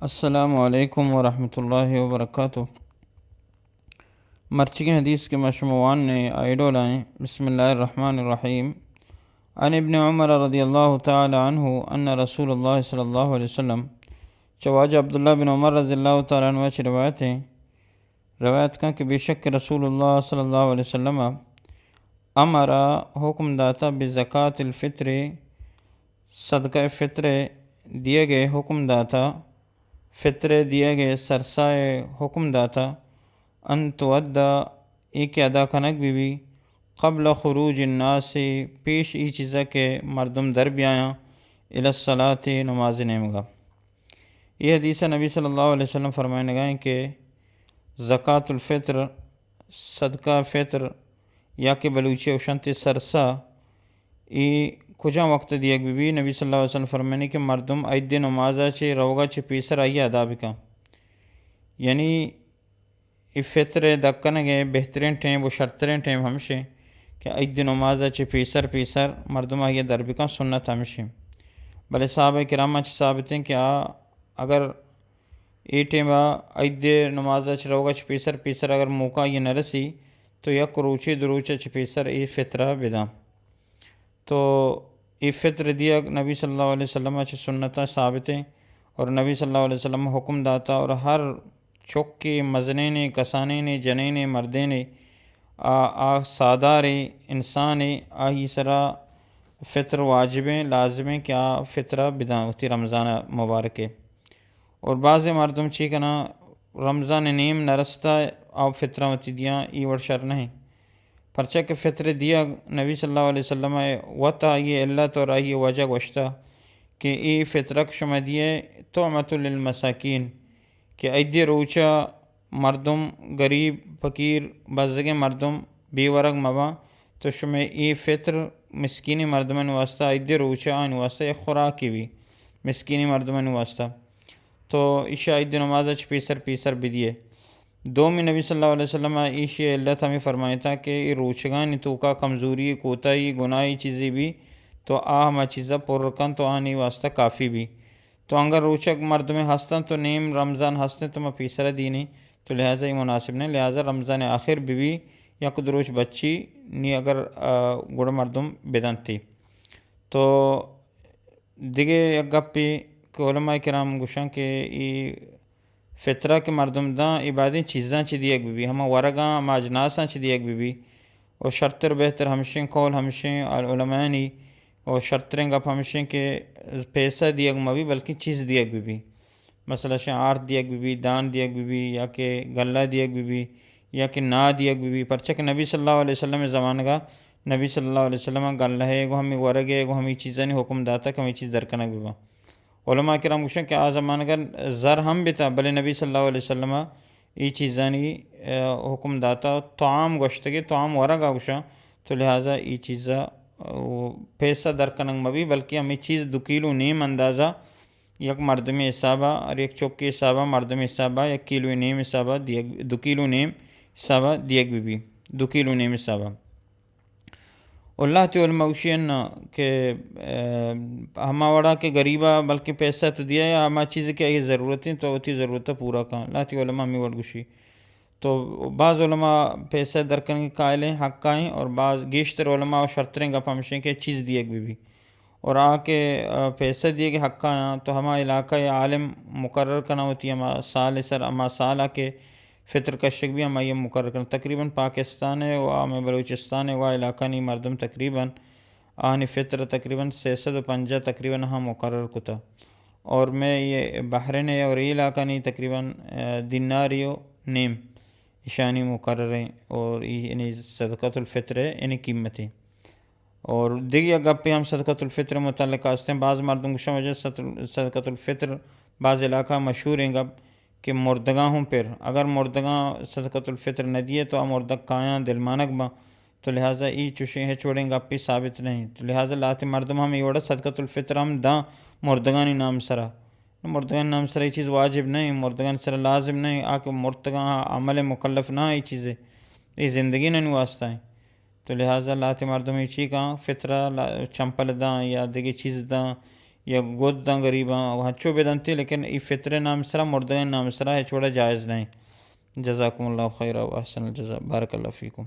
السلام علیکم ورحمۃ اللہ وبرکاتہ۔ مرچیگیں حدیث کہ ما شما وانیں، آئی ڈولا ایں۔ بسم اللہ الرحمن الرحیم۔ عن ابن عمر رضی اللہ تعالی عنہ ان رسول اللہ صلی اللہ علیہ وسلم، چہ واجہ عبداللہ بن عمر رضی اللہ تعالی عنہ چہ روایت ایں، روایت کن کہ بے شک رسول اللہ صلی اللہ علیہ وسلم امر، حکم داتا، بزکاة الفطر، صدقہ فطر دیگ ءِ حکم داتا، فطر دیگ ءِ سرسا ءِ حکم داتا، ان تؤدی، اے کہ ادا کنگ بہ بی، قبل خروج الناس، پیش ای چیزا کہ مردم در بیایاں، الی الصلاۃ، نماز نیمگا۔ اے حدیث نبی صلی اللہ علیہ وسلم فرمائنگا ایں کہ زکاة الفطر، صدقہ فطر، یا کہ بلوچی اوشنت سرسا، اے کجام وقت دیگ بہ بی؟ نبی صلی اللہ علیہ وسلم فرمائنی کہ مردم عید نمازا چہ روگا چہ پیسر آئی ادا بکن۔ یعنی اے فطر دکنگ ءِ بہترین ٹیم و شرترین ٹیم ہمشیں کہ عید نمازا چہ پیسر پیسر مردم آئی در بکن، سنت ہمشیں۔ بلے صحابہ کرام چہ ثابت ایں کہ آ اگر اے ٹیما عید نمازا چہ روگا چہ پیسر پیسر اگر موقع آئی نہ رسی تو یک روچے دو روچا چہ پیسر اے فطرا بداں۔ تو اے فطر دیگ نبی صلی اللہ علیہ وسلم چہ سنتا ثابت ایں، اور نبی صلی اللہ علیہ وسلم حکم داتا، اور ہر چکے، مزنینے، کسانینے، جنینے، مردینے، آ، آ سادارے، انسانے، آئی سرا فطر واجبیں، لازمیں کہ آ فطرہ بداں وتی رمضان مبارکے۔ اور بعضے مردم چی کناں، رمضان نیم نرستا، آ فطرہ وتی دیاں، ای وڑ شر نہیں۔ پرچہ کہ فطر دیگ نبی صلی اللہ علیہ وسلم ءَ وت آئی علت اور آئی وجہ گوشتا کہ اے فطرک شما دیئے طعمۃ للمساکین، کہ عیدے روچا مردم غریب، فقیر، بزگیں مردم بے ورگ مباں، تو شمئے اے فطر مسکینیں مردمانی واسطہ، عیدے روچا آنی واسطہ یک خوراکے بی مسکینیں مردمانی واسطہ۔ تو ایشی ءَ عید نماز ءَ چہ پیسر پیسر بدیے۔ دومی، نبی صلی اللہ علیہ وسلم ءَ ایشی ءِ علت ہمے فرمائتا کہ اے روچگانی توکا کمزوری، کوتاہی، گناہی چیزے بی تو آ ہما چیزا پر کنت تو آنی واسطہ کافی بی۔ تو انگا روچگ مردمے ہستن تو نیم رمضان ہستن تو ما پیسرا دینی، تو لہذا اے مناسب نہیں، لہذا رمضان آخر بی بی یک دو روچ بچی نی اگر، آ، گڑا مردم بدنتی۔ تو دگہ یک گپے کہ علماء کرام گوشاں کہ اے فطرہ کہ مردم داں، اے بازیں چیزاں چہ دیگ بہ بی، ہما ورگاں، ہما اجناساں چہ دیگ بہ بی۔ و شرتر بہتر ہمشیں، قول ہمشیں علمانی، و شرتریں گپ ہمشیں کہ پیسہ دیگ مہ بی، بلکیں چیز دیگ بہ بی۔ مثلاً شیں آرت دیگ بہ بی، دان دیگ بہ بی، یا کہ گلہ دیگ بہ بی، یا کہ نا دیگ بہ بی، پرچہ کہ نبی صلی اللہ علیہ وسلم ءِ زمانگا نبی صلی اللہ علیہ وسلم ءَ گلہ ءَ گوں ہمے ورگ ءَ گوں ہمے چیزانی حکم داتا کہ ہمے چیز در کنگ بہ باں۔ علماء کرام گوشن کہ آ زمانگا زر ہم بتا، بلے نبی صلی اللہ علیہ وسلم ءَ اے چیزانی، آ، حکم داتا، طعام گوشتگے، طعام ورگ ءَ گوشاں، تو لہذا اے چیزا، آ، پیسہ در کنگ مہ بی، بلکہ ہمے چیز دو کیلو نیم اندازہ یک مردمے حسابا اور یک چوکے حسابا، مردمے حسابا، یک کیلو نیم حسابا دیگ، دو کیلو نیم حسابا دیگ بہ بی، دو کیلو نیم حسابا۔ و لہتے علماء گوشی اناں کہ، آ، ہما وڑا کہ غریبا بلکہ پیسہ تو دیا یا ہما چیز کہ آئی ضرورت ہیں تو وتی ضرورت پورا کن۔ لہتے علماء ہمے وڑ گوشی۔ تو بعض علماء پیسہ در کنگ قائل ہیں، حق آئیں، اور بعض گیشتر علماء و شرتریں گپ ہمشیں کہ چیز دیگ بہ بی۔ اور آ کہ، آ، پیسہ دیگ حق آیاں تو ہما علاقہ ءِ عالم مقرر کناں وتی ہما سال سر، ہما سال آ کہ فطر کشگ بی ہمائی مقرر کناں۔ تقریباً پاکستان ءِ و ہمے بلوچستان ءِ و علاقہ نی مردم تقریباً آہانی فطر تقریباً سئے سد و پنجاہ تقریباً ہم مقرر کتا۔ اور میں یہ بحرین ءِ اور اے علاقہ نی تقریباً، آ، دیناری و نیم ایشانی مقرر ہیں اور ای-، یعنی صدقۃ الفطر ءِ یعنی قیمت ہیں۔ اور دگہ یک گپے ہم صدقۃ الفطر متعلق ہستیں۔ بعض مردم گوشاں واجہ صدقۃ ال-، صدقۃ الفطر بعض علاقہ مشہوریں گپ کہ مردگاں ہوں پر، اگر مردگاں صدقۃ الفطر نہ دیے تو آ مردگ کایاں دلمانگ باں، تو لہذا ای چوشیں ہچ وڑیں گپے ثابت نہیں۔ تو لہذا لہتے مردم ہم اے وڑا صدقۃ الفطر ہم داں مردگانی نام سرا۔ مردگانی نام سرا ای چیز واجب نہیں، مردگانی سرا لازم نہیں، آ کہ مرتگاں عمل مکلف نہ ای چیزے، ای زندگی نہ واسطہ ہیں۔ تو لہذا لہتے مردم اے چی کاں، فطرہ لا-، چمپل داں یا دگہ چیز داں یا گد داں غریباں، ہنچو بدنتی، لیکن ای فطر نام سرا، مردگان نام سرا ہچ وڑا جائز نہیں۔ جزاکم اللہ خیرا و احسن الجزاء۔ بارک اللہ فیکم۔